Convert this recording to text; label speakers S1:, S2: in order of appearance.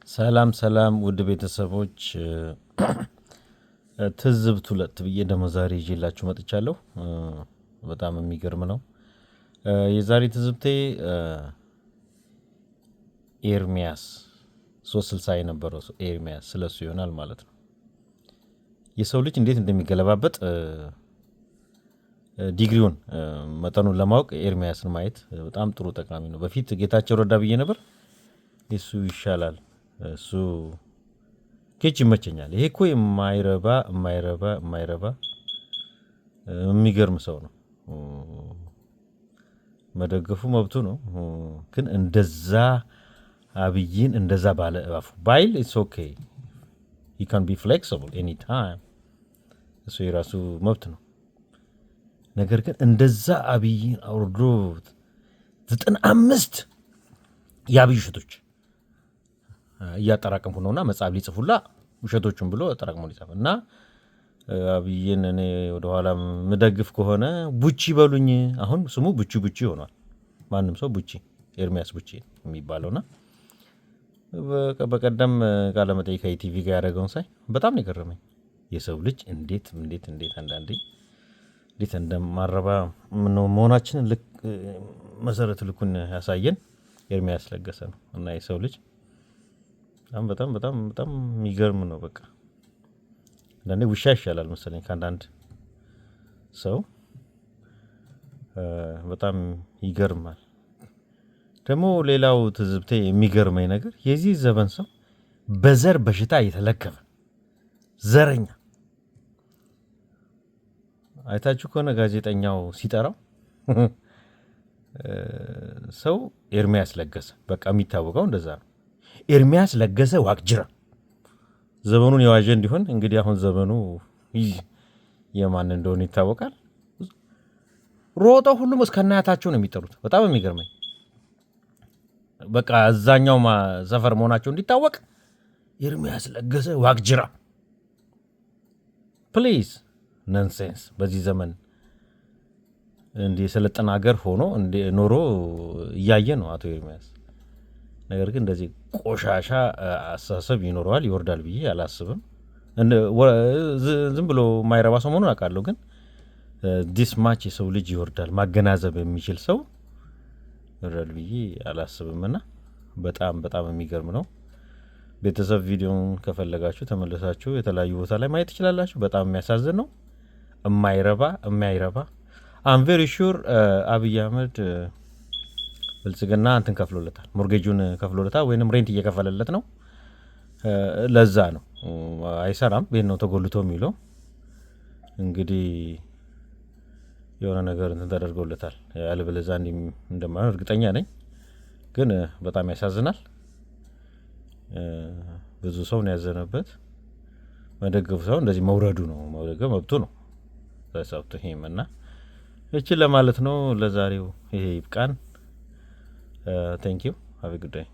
S1: ሰላም ሰላም ውድ ቤተሰቦች፣ ትዝብት ሁለት ብዬ ደግሞ ዛሬ ይዤላችሁ መጥቻለሁ። በጣም የሚገርም ነው። የዛሬ ትዝብቴ ኤርሚያስ 360 የነበረው ሰው ኤርሚያስ ስለሱ ይሆናል ማለት ነው። የሰው ልጅ እንዴት እንደሚገለባበጥ ዲግሪውን መጠኑን ለማወቅ ኤርሚያስን ማየት በጣም ጥሩ ጠቃሚ ነው። በፊት ጌታቸው ረዳ ብዬ ነበር። እሱ ይሻላል። እሱ ኬች ይመቸኛል። ይሄ እኮ የማይረባ የማይረባ የማይረባ የሚገርም ሰው ነው። መደገፉ መብቱ ነው። ግን እንደዛ አብይን እንደዛ ባለ አፉ ባይል it's okay, he can be flexible any time፣ እሱ የራሱ መብት ነው። ነገር ግን እንደዛ አብይን አውርዶ 95 የአብይ ውሸቶች እያጠራቀምኩ ነውና መጽሐፍ ሊጽፉላ ውሸቶቹን ብሎ አጠራቅሞ ሊጽፍ እና አብይን እኔ ወደኋላ ምደግፍ ከሆነ ቡቺ በሉኝ። አሁን ስሙ ቡቺ ቡቺ ሆኗል። ማንም ሰው ቡቺ፣ ኤርሚያስ ቡቺ የሚባለውና በቀደም ቃለ መጠይቅ ከኢቲቪ ጋር ያደረገውን ሳይ በጣም ነው የገረመኝ። የሰው ልጅ እንዴት እንዴት እንዴት አንዳንዴ እንዴት እንደማረባ መሆናችንን ልክ መሰረት ልኩን ያሳየን ኤርሚያስ ለገሰ ነው። እና የሰው ልጅ በጣም በጣም በጣም በጣም የሚገርም ነው። በቃ አንዳንዴ ውሻ ይሻላል መሰለኝ ከአንዳንድ ሰው፣ በጣም ይገርማል። ደግሞ ሌላው ትዝብቴ የሚገርመኝ ነገር የዚህ ዘመን ሰው በዘር በሽታ የተለከፈ ዘረኛ፣ አይታችሁ ከሆነ ጋዜጠኛው ሲጠራው ሰው ኤርሚያስ ለገሰ በቃ የሚታወቀው እንደዛ ነው። ኤርሚያስ ለገሰ ዋቅጅራ ዘመኑን የዋጀ እንዲሆን እንግዲህ አሁን ዘመኑ የማን እንደሆነ ይታወቃል። ሮጠው ሁሉም እስከ እናያታቸው ነው የሚጠሩት። በጣም የሚገርመኝ በቃ እዛኛው ሰፈር መሆናቸው እንዲታወቅ ኤርሚያስ ለገሰ ዋቅጅራ፣ please, nonsense። በዚህ ዘመን እንዲህ የሰለጠነ ሀገር ሆኖ ኖሮ እያየ ነው አቶ ኤርሚያስ። ነገር ግን እንደዚህ ቆሻሻ አስተሳሰብ ይኖረዋል፣ ይወርዳል ብዬ አላስብም። ዝም ብሎ የማይረባ ሰው መሆኑን አውቃለሁ። ግን this much የሰው ልጅ ይወርዳል፣ ማገናዘብ የሚችል ሰው ይወርዳል ብዬ አላስብም። እና በጣም በጣም የሚገርም ነው። ቤተሰብ፣ ቪዲዮን ከፈለጋችሁ ተመልሳችሁ የተለያዩ ቦታ ላይ ማየት ትችላላችሁ። በጣም የሚያሳዝን ነው። የማይረባ የማይረባ። I'm very sure አብይ አህመድ ብልጽግና እንትን ከፍሎለታል፣ mortgage ኡን ከፍሎለታል፣ ወይንም rent እየከፈለለት ነው። ለዛ ነው አይሰራም፣ ቤት ነው ተጎልቶ የሚለው። እንግዲህ የሆነ ነገር እንትን ተደርጎለታል። ያለበለዚያ እንዲህ እንደማይሆን እርግጠኛ ነኝ። ግን በጣም ያሳዝናል። ብዙ ሰው ነው ያዘነበት። መደገፉ ሳይሆን እንደዚህ መውረዱ ነው። መደገፍ መብቱ ነው። ሰብቱ ይሄም እና እችን ለማለት ነው። ለዛሬው ይሄ ይብቃን። Thank you, have good day.